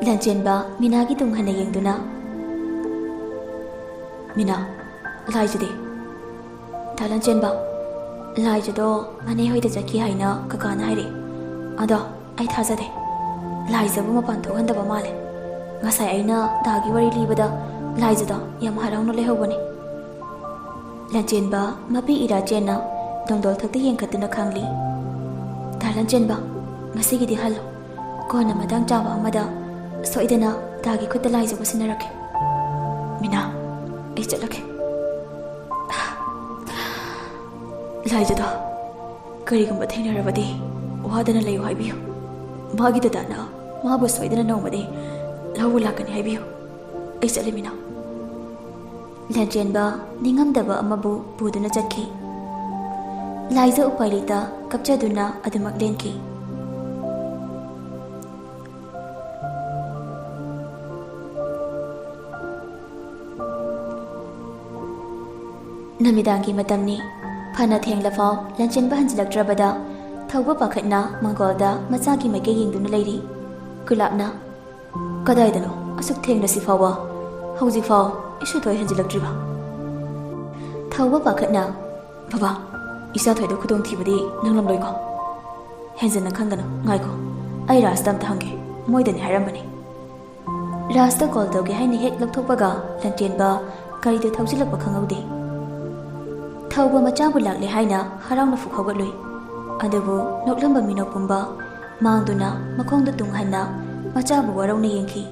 ꯂꯟꯆꯦꯟꯕ ꯃꯤꯅꯥꯒꯤ ꯇꯨꯡ ꯍꯟꯅ ꯌꯦꯡꯗꯨꯅ, "ꯃꯤꯅꯥ, ꯂꯥꯏꯖꯗꯤ?" "ꯗꯥ ꯂꯟꯆꯦꯟꯕ, ꯂꯥꯏꯖꯗꯣ ꯃꯅꯦ ꯍꯣꯏꯗ ꯆꯠꯈꯤ ꯍꯥꯏꯅ ꯀꯀꯥꯅ ꯍꯥꯏꯔꯛꯏ꯫ ꯑꯗꯣ ꯑꯩ ꯊꯥꯖꯗꯦ꯫ ꯂꯥꯏꯖꯕꯨ ꯃꯄꯥꯟ ꯊꯣꯛꯍꯟꯗꯕ ꯃꯥꯜꯂꯦ꯫ ꯉꯁꯥꯏ ꯑꯩꯅ ꯗꯥꯒꯤ ꯋꯥꯔꯤ ꯂꯤꯕꯗ ꯂꯥꯏꯖꯗꯣ ꯌꯥꯝ ꯍꯔꯥꯎꯅ ꯂꯩꯍꯧꯕꯅꯦ꯫" ꯂꯟꯆꯦꯟꯕ ꯃꯄꯤ ꯏꯔꯥ ꯆꯦꯟꯅ ꯗꯣꯡꯗꯣꯜ ꯊꯛꯇ ꯌꯦꯡꯈꯠꯇꯨꯅ ꯈꯥꯡꯂꯤ꯫ "ꯗꯥ ꯂꯟꯆꯦꯟꯕ, ꯉꯁꯤꯒꯤꯗꯤ ꯍꯜꯂꯣ꯫ ꯀꯣꯟꯅ ꯃꯇꯥꯡ ꯆꯥꯕ ꯑꯃꯗ ꯁꯣꯏꯗꯅ ꯗꯥꯒꯤ ꯈꯨꯠꯇ ꯂꯥꯏꯖꯕꯨ ꯁꯤꯟꯅꯔꯛꯀꯦ꯫" "ꯃꯤꯅꯥ, ꯑꯩ ꯆꯠꯂꯒꯦ꯫" "ꯂꯥꯏꯖꯗꯣ ꯀꯔꯤꯒꯨꯝꯕ ꯊꯦꯡꯅꯔꯕꯗꯤ ꯋꯥꯗꯅ ꯂꯩꯌꯨ ꯍꯥꯏꯕꯤꯌꯨ꯫ ꯃꯥꯒꯤ ꯗꯗꯥꯅ ꯃꯥꯕꯨ ꯁꯣꯏꯗꯅ ꯅꯣꯡꯃꯗꯤ ꯂꯧꯕ ꯂꯥꯛꯀꯅꯤ ꯍꯥꯏꯕꯤꯌꯨ꯫ ꯑꯩ ꯆꯠꯂꯤ, ꯃꯤꯅꯥ꯫" ꯂꯟꯆꯦꯟꯕ ꯅꯤꯡꯉꯝꯗꯕ ꯑꯃꯕꯨ ꯄꯨꯗꯨꯅ ꯆꯠꯈꯤ꯫ ꯂꯥꯏꯖ ꯎꯄꯥꯏ ꯂꯩꯇ ꯀꯞꯆꯗꯨꯅ ꯑꯗꯨꯃꯛ ꯂꯦꯟꯈꯤ꯫ ꯅꯨꯃꯤꯗꯥꯡꯒꯤ ꯃꯇꯝꯅꯤ꯫ ꯐꯅ ꯊꯦꯡꯂꯐꯥꯎ ꯂꯟꯆꯦꯟꯕ ꯍꯟꯖꯤꯜꯂꯛꯇ꯭ꯔꯕꯗ ꯊꯧꯕ ꯄꯥꯈꯠꯅ ꯃꯥꯡꯒꯣꯜꯗ ꯃꯆꯥꯒꯤ ꯃꯥꯏꯀꯩ ꯌꯦꯡꯗꯨꯅ ꯂꯩꯔꯤ꯫ ꯒꯨꯂꯥꯞꯅ, "ꯀꯗꯥꯏꯗꯅꯣ ꯑꯁꯨꯛ ꯊꯦꯡꯅ ꯁꯤ ꯐꯥꯎꯕ? ꯍꯧꯖꯤꯛꯐꯥꯎ ꯏꯁꯨꯊꯣꯏ ꯍꯟꯖꯤꯜꯂꯛꯇ꯭ꯔꯤꯕ?" ꯊꯧꯕ ꯄꯥꯈꯠꯅ, "ꯕꯕꯥ, ꯏꯆꯥꯊꯣꯏꯗ ꯈꯨꯗꯣꯡꯊꯤꯕꯗꯤ ꯅꯪꯂꯝꯂꯣꯏꯀꯣ?" "ꯍꯦꯟꯖꯟꯅ ꯈꯟꯒꯅꯨ, ꯉꯥꯏꯈꯣ, ꯑꯩ ꯔꯥꯖꯇ ꯑꯝꯇ ꯍꯪꯒꯦ, ꯃꯣꯏꯗꯅꯤ ꯍꯥꯏꯔꯝꯕꯅꯤ꯫" ꯔꯥꯖꯇ ꯀꯣꯜ ꯇꯧꯒꯦ ꯍꯥꯏꯅ ꯍꯦꯛ ꯂꯧꯊꯣꯛꯄꯒ, ꯂꯟꯆꯦꯟꯕ ꯒꯥꯔꯤꯗꯨ ꯊꯧꯖꯤꯜꯂꯛꯄ ꯈꯪꯍꯧꯗꯦ꯫ ꯊꯧꯕ ꯃꯆꯥꯕꯨ ꯂꯥꯛꯂꯦ ꯍꯥꯏꯅ ꯍꯔꯥꯎꯅ ꯐꯨꯛ ꯍꯧꯒꯠꯂꯨꯏ꯫ ꯑꯗꯨꯕꯨ ꯅꯣꯛꯂꯝꯕ ꯃꯤꯅꯣꯛ ꯄꯨꯝꯕ ꯃꯥꯡꯗꯨꯅ ꯃꯈꯣꯡꯗ ꯇꯨꯡꯍꯟꯅ ꯃꯆꯥꯕꯨ ꯋꯥꯔꯧꯅ ꯌꯦꯡꯈꯤ꯫